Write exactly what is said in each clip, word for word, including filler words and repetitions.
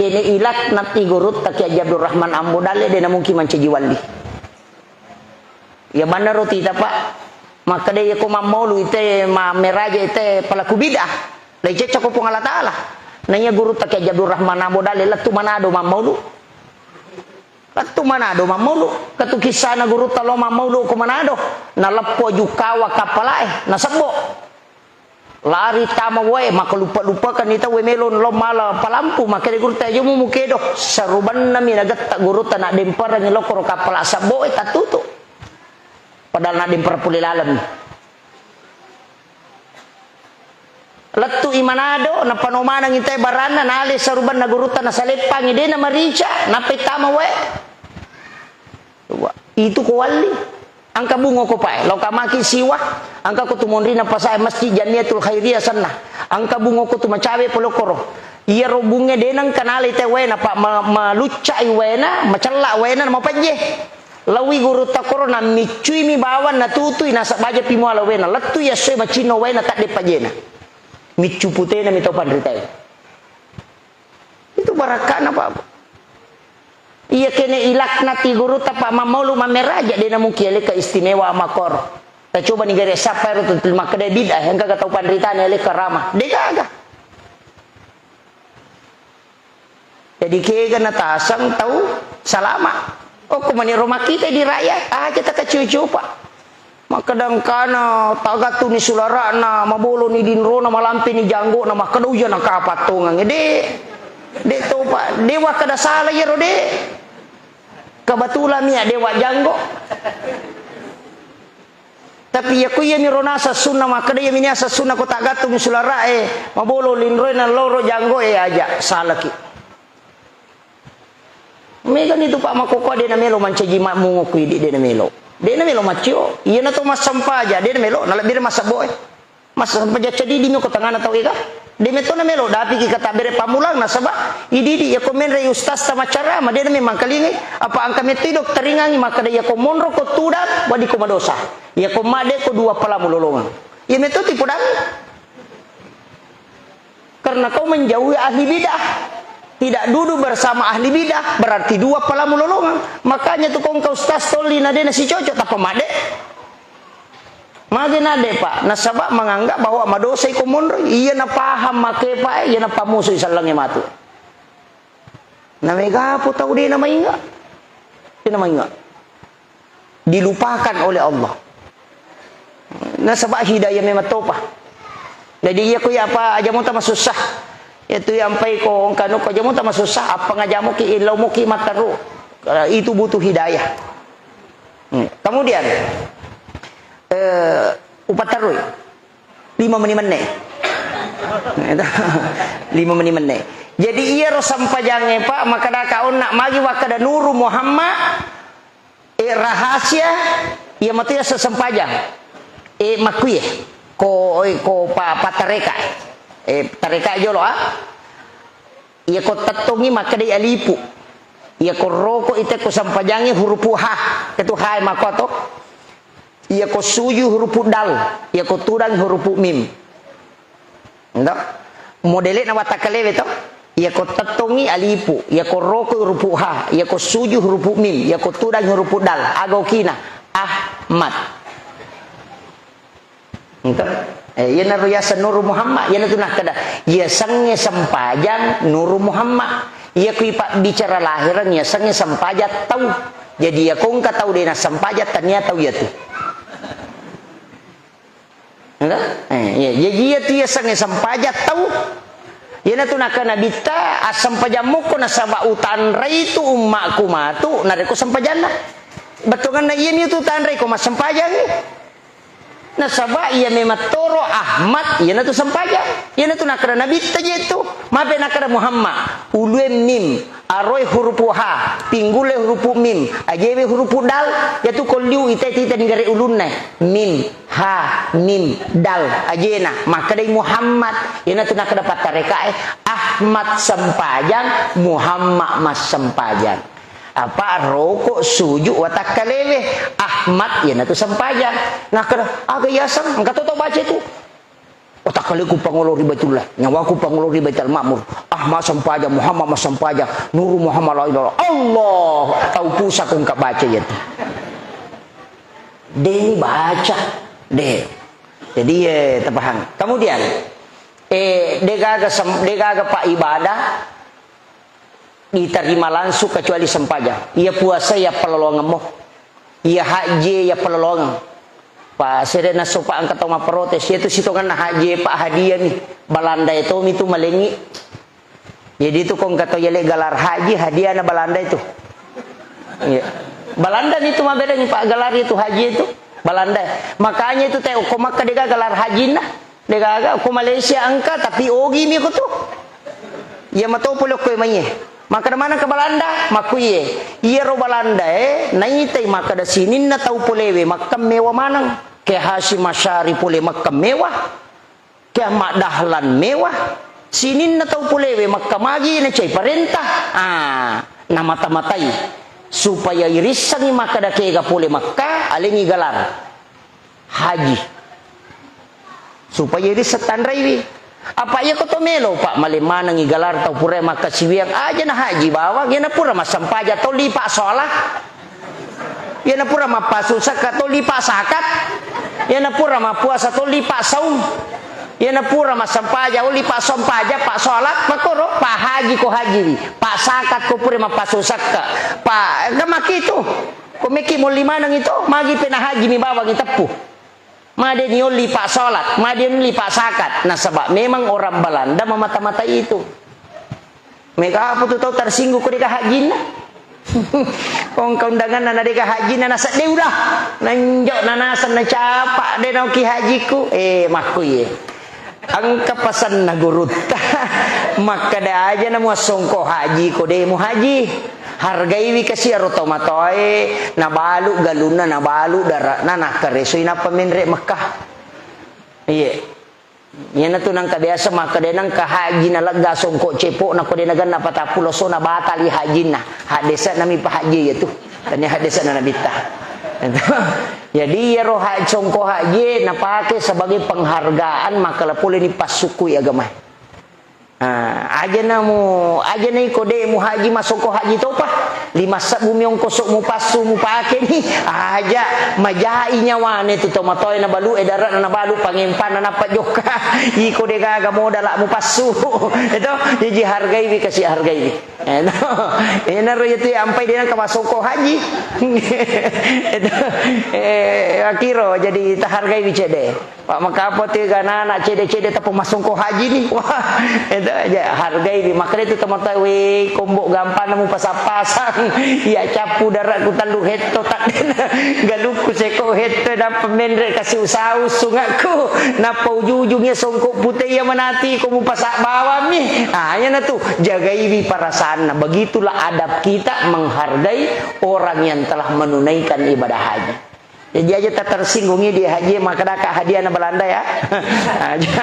Kene ilaknat i gurutta Kiai Haji Abdurrahman Ambo Dalle, de namungkin mancaji walli. Iya bannaro tita, Pak. Makkeda iya ko mammaulu ite ma-, meraja ite pelaku bid'ah. Lai cecca ko Puang Allah Taala. Na iya gurutta Kiai Haji Abdurrahman Ambo Dalle lettu Manado mammaulu. Lettu Manado mammaulu. Katu kissana gurutta lo mammaulu ko Manado. Naleppo jukawa kappalae, nasebbo. Lari tama wae, makkaluppa-luppakanni tau wae melo lao mala palampu, makkeda gurutta, "Ajo mu mukedo." Sarubannami nagetta gurutta, naddemperengngi lokkoro kappala sabboe tattutu. Padahal naddempereng pole laleng. Lettu i Manado, nappa no maneng itai baranna, nale sarubanna gurutta nasaleppangi, de namarica, nappa tama wae. Wa-, itu ko walli. Engka bungo ko pae, lao kamaki siwa, engka ko tu monrina pasae Masjid Jamiatul Khairiyah senna. Engka bungo ko tu macawe pole koro. Iyaro bunge de nengka nalai te waena, Pak, ma-, maluccai waena, macella waena, mapejje. Lawi gurutta koro, namiccuimi bawang, natutui, nasaba aja pi muala waena. Lettu i essoe macinno waena, tadde pajena. Miccu putena mi tau panritae. Itu barakka'na, Pak. Iya kene ilaknati gurutta, Pak, mammaulu mammeraja, de namungkin aleka istimewa makkoro. Tacobani gare sappa ero tu makkeda bid'ah, engka ga tau panritana aleka rama. De gaga. Jadi kega nataseng tau salama. Okko mani ro makkita di rakyat, aja takaciu-ciu, Pak. Makkeda engkana tagattuni sulara'na, maboloni dinrona, malampeni janggona, makkeda uja nakapa tongeng. De, de topa, de wakkeda sala iyaro, de. Kebetulan mia de wajanggo. Tapi iya ko iya miro naseng sunna, makkeda iya mi naseng sunna ko tagattungi sulara'e, mabolo linroe nalloro janggoe, aja salaki. Megani tu, Pak, makkokkoe de namelo mancaji makmungo ku idi, de namelo. De namelo maccio. Iyana to massempaja, de namelo, nalebbire massabboe. Massempaja cedidi mi ko tengana tau ega. De metto namelo dapiki katabbere pammulang, nasaba idi-idi iya ko menre ustaz ta maccarama, de name mangkalingai. Apa engka metto i dokteringangi makkeda iya ko monro ko tudang, wadi ko madosa. Iya ko made ko dua palamu lolongang. Iya metto ti podang. Karena kau menjauhi ahli bidah. Tidak duduk bersama ahli bidah, berarti dua palamu lolongang. Makanya tu kongka ustaz tolli na de nasicocok, tappa made. Mage nade, Pak? Nasaba menganggap bahwa madosai ko monroi. Iya napaham make, Pak, iya napamusui sellengnge matu. Namegapo tau de namainga. De namainga. Dilupakan oleh Allah. Nasaba hidayah memang topa. Jadi iya ko iya apa aja muta masussa. Itu yang pai ko engkanu ko aja muta masussa, apa ngajamuki, ilaumuki, mataru. Itu butuh hidayah. Hmm. Kemudian, eh, upatarui. Lima meni menne. Lima meni menne. Jadi iyaro sempajangnge, Pak, makkeda ka onna magi wakkeda Nuru Muhammad, eh, rahasia, iya matu iya sesempajang. Eh, makkuye, ko, eh, ko pa, patareka, eh, tareka jolo, ah. Iya ko tettongi makkedai alipu. Iya ko roko ite ko sempajangnge hurupu ha, ketu ha makko to. Iya ko suju hurupu dal, iya ko tudang hurupu mim. Ndo? Modele'na watakkalewe to. Iya ko tettongi alipu, iya ko roko hurupu ha, iya ko suju hurupu mim, iya ko tudang hurupu dal. Aga okina? Ahmad. Ento? Eh, iyanaro yaseng Nuru Muhammad, iyanatu nakkeda, yasengnge sempajang Nuru Muhammad. Iya kui pabbicara lahireng, yasengnge sempajang tau. Jadi, iya kongka tau de nassempajang, tania tau iyatu. Ento? Eh, iya. Jadi, iyatu yasengnge sempajang tau. Iyanatu nakkeda Nabitta, assempajang mukko nasaba utanrei tu ummakku matu, narekko sempajanna. Bettuanganna iyami tu tanrei ko massempajangngi. Nasaba iya memang toro Ahmad, iyanatu sempajang. Iyanatu nakkeda Nabitta je tu. Mape nakkeda Muhammad. Ulue mim, aroe hurupu ha, pinggule hurupu mim, ajewe hurupu dal. Iyatu kolliu ita-ita ninggare ulunna. Mim, ha, mim, dal. Ajena. Makkedai Muhammad. Iyanatu nakkeda pattarekae. Ahmad sempajang, Muhammad massempajang. Apa roko suju watakkalewe, Ahmad iyanatu sempajang. Nakkeda, aga yaseng, engka to tau baca itu. Watakkaleku pangolo ri Baitullah, nyawaku pangolo ri Baitul Ma'mur. Ah, massempajang, Muhammad massempajang, Nuru Muhammad la ilaha illallah. Allah, tau pusa ko engka baca iyatu. Deni baca, de. Jadi, eh, tapahang. Kemudian, eh, degaga sem-, degaga pa ibadah, ditarima langsung kecuali sempajang. Iya puasa iya palolongemmo. Iya haji iya palolongeng. Pa sere nasopa engka tau mapprotes, iyatu sitongenna haji pa hadiah mi. Balanda e tomi tu malengi. Jadi itu ko engka tau yale galar haji, hadiah na Balanda itu. Iya. Balanda ni tu maberengi pa galar itu haji itu. Balanda. Makanya itu te ko Makka dega galar hajinna. Degaga, ko Malaysia engka, tapi ogi mi ko tu. Iya mato pole ko maiye. Makkeda maneng ke Balanda, makkuiye. Iyaro Balanda e, naitai makkeda sininna tau polewe makkemmewa maneng. Ke Hasyim Asy'ari pole makkemmewa. Ke Ahmad Dahlan mewa. Sininna tau polewe makka magi nacai parenta. Ah, namata-matai. Supaya irissengi makkeda kega pole Makka, alengi galar. Haji. Supaya irisseng tanraiwi. Apa iya ko to melo, Pak, male manengi galar tau pura makkasiwiang aja na haji bawang, iya na pura massempaja to lipa sholat. Iya na pura mappasu saka to lipa sakat. Iya na pura mappuasa to lipa saum. Iya na pura massempaja, oh, lipa sempaja, pa sholat, makoro, pa haji ko haji, pa sakat ko pura mappasu saka. Pa, kan makitu. Ko meki molli maneng itu, magi pena haji mi bawang iteppu. Made niolli pa sholat, made niolli pa sakat. Nasaba memang orang Balanda memata-matai itu. Mega apa tu tau tersinggung ko deka hajinna? Kong kaundangan na deka hajinna nasedde udah. Nanjo na naseng na capa de nauki hajiku. Eh, makku ye. Engka pasenna gurutta. Makkeda aja na muassongko haji ko de mu haji. Hargaiwi kasi aro tomatoae, nabalu galunna, nabalu dara'na, nakkaresoi nappa menre Mekkah. Iye. Iyanatu nangka biasa makkeda nangka haji nalegga songko cepo'na ko de nagenna patappulo so nabatali hajinna. Haddese'na mi pa haji iyatu. Tania haddese'na nabitta. Jadi iyaro ha-, songko haji napake sebagai penghargaan makkala pole ni passukkui agamae. Ah, aja namu, aja na iko de mu haji masongko haji topa. Lima sebbu mi ongkoso mupassu mupake ni. Aja majai nyawane tu tomatoe nabalu e dara'na nabalu pangempana nappa jokka. Iko de gaga modala mupassu. Eto, jaji hargaiwi kasi hargaiwi. Eto, enaro yatu ampai de nangka masongko haji. Eto, eh, akiro jadi tahargaiwi cede. Pak makapo tu ganana cede-cede tepo masongko haji ni. Wah, itu aja hargai di makre tu teman tahu, weh, kombok gampang namu pasang-pasang. Iya capu darat ku tellu hetto tak galukku seko hetto dan pemenre kasih usau sungakku. Napa ujung-ujungnya songkok putih ya menati ko mu pasak bawang mi. Ah, ya na tu jagaiwi perasaanna. Begitulah adab kita menghargai orang yang telah menunaikan ibadah haji. Jadi aja tak tersinggungi di haji, maka daka hadiah na Belanda ya. Aja.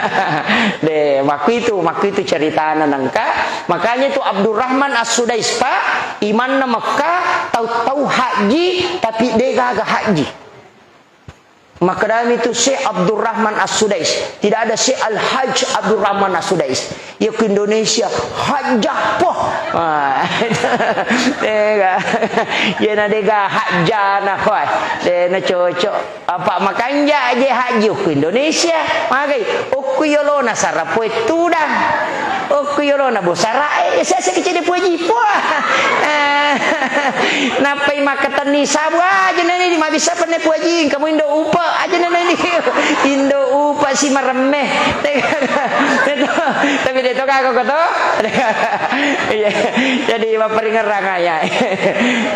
De, waktu itu, waktu itu ceritana nangka. Makanya itu Abdurrahman As-Sudais, Pak, imanna Mekah, tahu-tahu haji, tapi de gaga haji. Maka dami itu Syekh Abdurrahman As-Sudais. Tidak ada Syekh Al-Hajj Abdurrahman As-Sudais. Iya ku Indonesia, hajjah poh. Ah, dega. Iya na dega hajjana, wah. De na cocok. Apa makanja aja haji ku Indonesia. Magai, okku yolona sarapoe tudang. Okku yolona bosarae, sese kecil puji. Wah. Eh, napai makatenni sabu aja nani mabisa penne puji. Kamu indo upa aja nana ini. Indo upa si maremme. Tapi dia to kagak kok to. Iya. Jadi maperingerang ya.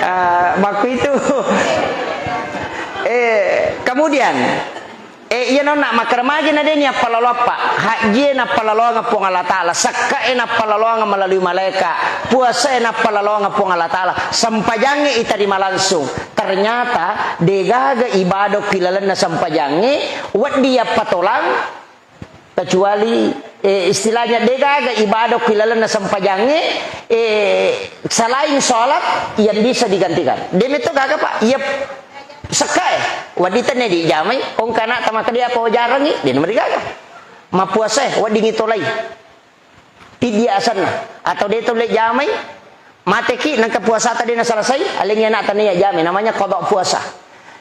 Ah, waktu itu. Eh, kemudian, eh, iya nonna makkeda magi na de ni appalaloappa. Haji e nappalaloanga Puang Allah Taala, sakka e nappalaloanga melalui malaika, puasa e nappalaloanga Puang Allah Taala, sempajangnge itarima langsung. Ternyata degaga ibadah ki lalenna sempajangnge, wedding yappatolang, kecuali, eh, istilahnya degaga ibadah ki lalenna sempajangnge, eh, selain sholat yang bisa digantikan. De metto gaga, Pak, iya sekka e, wedding tenne dijamai, ongkana tamakadi apa wajarangi, de nomor gaga. Mappuasae, weddingngi tolai. Fidya asenna. Atau de' taulle jamai, mateki, nengka puasata de' nasalasai, alengngi anakta naiya jamai. Namanya qada puasa.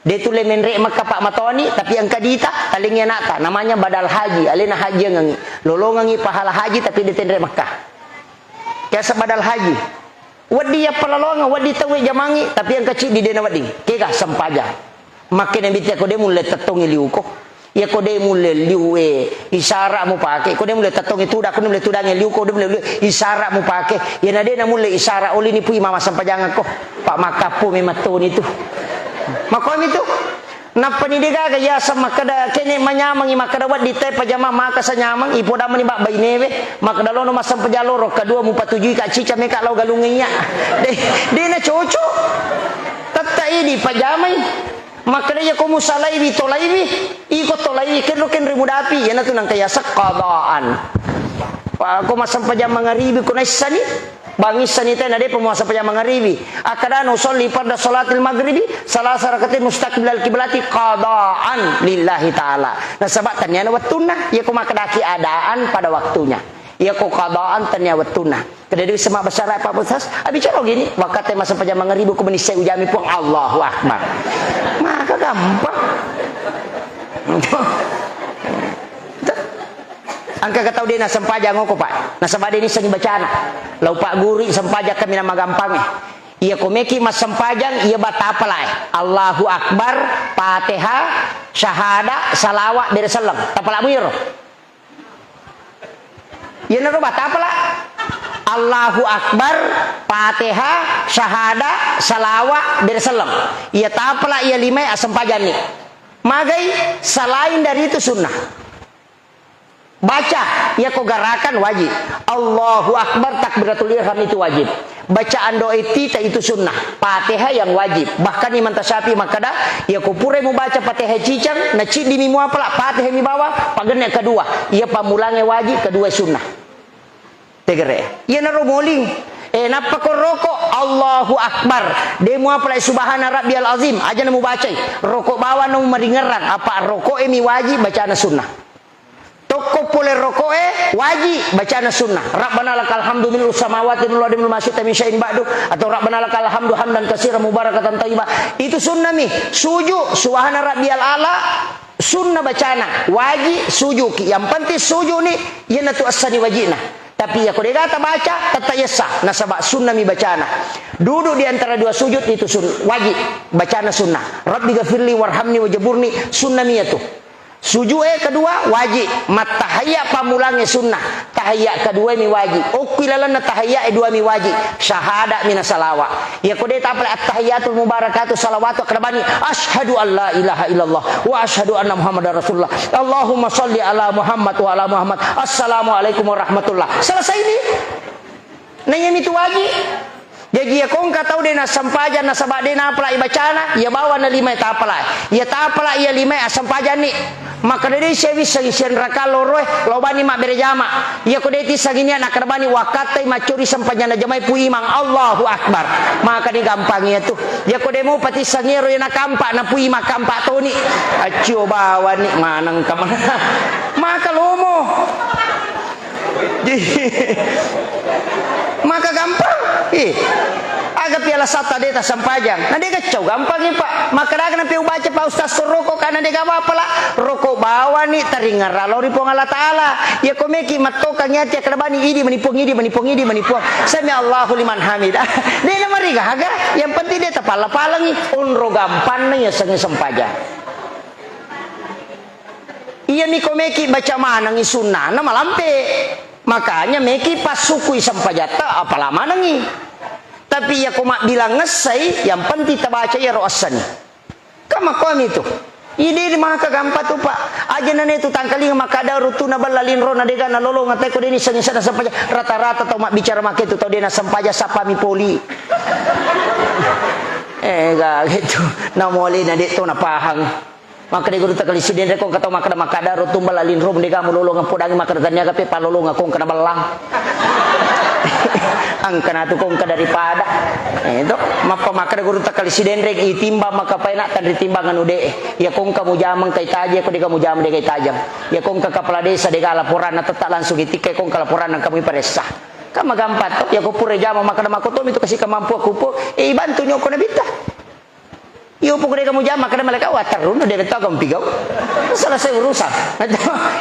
De' tulle menre' Mekka, Pak, matoni, tapi engka dita, talengngi anakta. Namanya badal haji, alena hajiangengngi. Lolongengngi pahala haji, tapi de' tenre' Mekka. Biasa badal haji. Wedding yappalalongeng, wedding tauwe jamangngi, tapi engka ciddi de' nawedding. Kega sempajang. Makkeda Nabitta, ko de' mulle tettongngi liuko. Iyako de' mulle liu e, isara mupake. Ko de' mulle tettongngi tuda, ko de' mulle tudangngi liuko, de' mulle liu, isara mupake. Iyana de' namulle isara, olini pui mama sempajangekko. Pak, makkappo memang toni tu. Makomi tu. Nappani de' gaga yaseng makkeda, kene manyamengngi makkeda wedding te pajama maka sanyameng, ipodamani bak bainewe, makkeda lono massempajang loro, kedua mupatujui ka cica meka lao galungeng iya. De', de' nacocok. Tetta idi pajamai. Makkeda iyako musalaiwi, tolaiwi, iko tolaiwi, kenro kenre mudapi, iyanatu nengka yaseng qadaan. Pa-, ko massempajang mangaribi ko naissani, bangissani te na de'pa muassempajang mangaribi. Akkadana usolli farda salatil maghribi, salasa rakatin mustaqbilal kiblati qadaan lillahi ta'ala. Nasaba' tenniana wettunna, iyako makkedaki adaan pada waktunya. Iyako qadaan tennia wettunna. Kada de' bisa mabbasara Pak Ustaz, abbicara gini, wakkatte massempajang mangaribi ko menissai ujami Puang, Allahu Akbar. Maka gampang. Engka tau de' nasempajang ko, Pak. Nasaba' de' nissengngi bacana. Lau Pak Guru sempajang kaminang magampangnge. Iyako meki massempajang, iya ba tapalae. Allahu Akbar, Fatihah, syahada, salawat, bere selleng. Tapalamu iyaro. Iyanaro ba tapala. Allahu Akbar, Fatihah, syahada, salawat, bere selleng. Iya tapala iya limae assempajanni. Magai selain dari itu sunnah. Baca, iyako garakan wajib. Allahu Akbar, takbiratul ihram itu wajib. Bacaan doa iftitah itu sunnah. Fatihah yang wajib. Bahkan Imam Tasyafi'i makkeda, iyako purai mubaca Fatihah ciceng, naciddimi muapala, Fatihah mi bawang, pagenne kedua. Iya pammulangnge wajib, kedua sunnah. Tegere. Iyanaro moling. Eh, nappa ko roko, Allahu Akbar. De' muapala subhana rabbiyal azim. Aja namubacai. Roko bawang namu maringerrang. Apa roko'e mi wajib, bacana sunnah. Tokko pole roko'e, waji, bacana sunnah. Rabbana lakal hamdu mil'us samawati mil'ul ardi mil'u ma syi'ta min syai'in ba'du, atau Rabbana lakal hamdu hamdan katsiran mubarakatan thayyiba. Itu sunnah mi. Suju, subhana rabbiyal a'la, sunnah bacana. Waji, sujuki. Yang penting suju ni, iyanatu essani wajina. Tapi iyako dega tabaca, tetta iyessa. Nasaba sunnah mi bacana. Duduk di antara dua sujud itu sun-, wajib. Bacana sunnah. Rabbi ghafirli warhamni wajaburni, sunnah mi iyatu. Suju'e kedua wajib, mattahiyya pammulangnge sunnah, tahiyya kedua mi wajib. Okki lalenna tahiyya e dua mi wajib, syahada mi na salawa. Iyako de tapale attahiyatul mubarakatu salawatu akkarabani, asyhadu an la ilaha illallah wa asyhadu anna Muhammadar Rasulullah. Allahumma shalli ala Muhammad wa ala Muhammad. Assalamualaikum warahmatullah. Selesai ni. Nah, iya mitu wajib. Jaji, iya kongka tau de nassempajang nasaba de napalai bacana, iya bawa na lima tapalai. Iya tapalai iya lima assempajanni. Makkeda de sia wisseng sian raka loroe, lao bani mabbere jama. Iya ko de tissengi nia nakkeda bani wakkattai maccori sempajang na jamai Pu Imang. Allahu Akbar. Maka digampang iya tu. Iya ko de mupa tissengi ero iya nakampa na Pu Imang kampa toni. Accio bawani maneng kamana. Maka lomo. Maka gampang. Ih. Aga piala sata de tassempajang. Na de gaccau gampangi, Pak. Maka daga na pe ubaca, Pak Ustaz, roko kana de gaba pala. Roko bawani taringerra lao ri Puang Allah Taala. Iya ko meki mattokangi ati akkeda bani idi mani Puang, idi mani Puang, idi mani Puang. Sami Allahu liman hamidah. De na marigaga. Yang penting de tapala-palangi. Onro gampanna iya sengi sempajang. Iya mi ko meki baca manengi sunnana malampe. Makanya meki passukui sempajatta apala manengi. Tapi iya ko mabbilang essai, yang penting tabaca iyaro essani. Kan makkomi tu. Ide maka gampang tu, Pak. Aja nane tu tangkalinga makkada rutuna balla linrona dega nalolonga tai ko de nissengi sana sempaja. Rata-rata tau mabbicara make tu tau de nassempajang sappa mi poli. Eh, ga gitu. Namole na de to napahang. Makkeda guru takalisi denre kong katau makkeda makkada ro tumbal alinro mendega mulolongang podangi makkeda tania gape palolongang kong kena bellang. Engka natu kongka daripada. Eh, to, mappa makkeda guru takkali sidenreng, itimbang maka paena tanri timbang anu de. Ya kongka mujamang kai tajang, ko deka mujamang de kai tajang. Ya kongka kepala desa deka laporan, na tetap langsung itikkai kongka laporan nang kamu iparessa. Kan magampang to, ya ko pura jama makkeda makotomi tu kasi kemampuan kupo, eh, ibantu nyoko nabitta. Iyo, pokoknya kamu jama, kada malaikat, wah, terus, dia betul kamu pigau. Selesai urusan.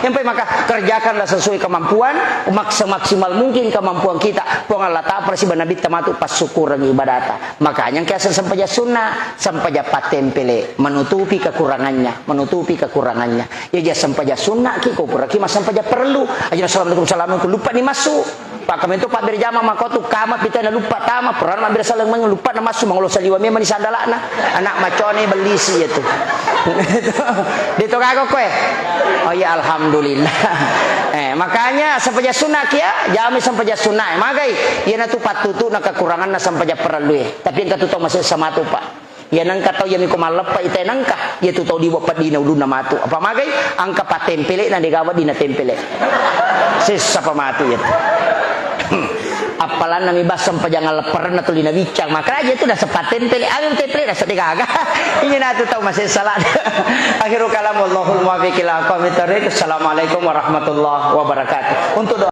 Yang penting maka kerjakanlah sesuai kemampuan, maks-, semaksimal mungkin kemampuan kita. Puang Allah Ta'ala, siba Nabi tamatu, passyukureng ibadata. Makanya kiasa sempajang sunnah, sempajang pattempele, menutupi kekurangannya, menutupi kekurangannya. Ya, ja sempajang sunnah ki, ko pura ki massempajang perlu. Aja, "Assalamualaikum, assalamualaikum," lupa ni masuk. Pak, kami tu pabbere jama makotu, kama pita na lupa tama, purana mabbere saleng meng lupa na massu, mangolo saliwa memang ni sandalana. Anak macone bellisi ya tu. Dia tu kagok kowe. Oh iya, alhamdulillah. Eh, makanya sempajang sunnah kia, jami sempajang sunnah. Magai, iya na tu pattutu na kekurangan na sempajang perlu ya. Tapi engka tu tau masih sama tu, Pak. Iya nengka tau iya miko malleppa ita nengka, iya tu tau dibuat peddina ulunna matu. Apa magai? Engka patempele na degawa dina tempele. Sessa pa matu iya tu. Appalanna mi bas sempajang lepperenna tuli na biccang. Makanya itu dah sepat tempele, ayo tempele dah sedih gaga. Iya na tu tau masih salah. Akhirul kalam, wallahul muwaffiq ila aqwamit thariq. Assalamualaikum warahmatullahi wabarakatuh. Untuk doa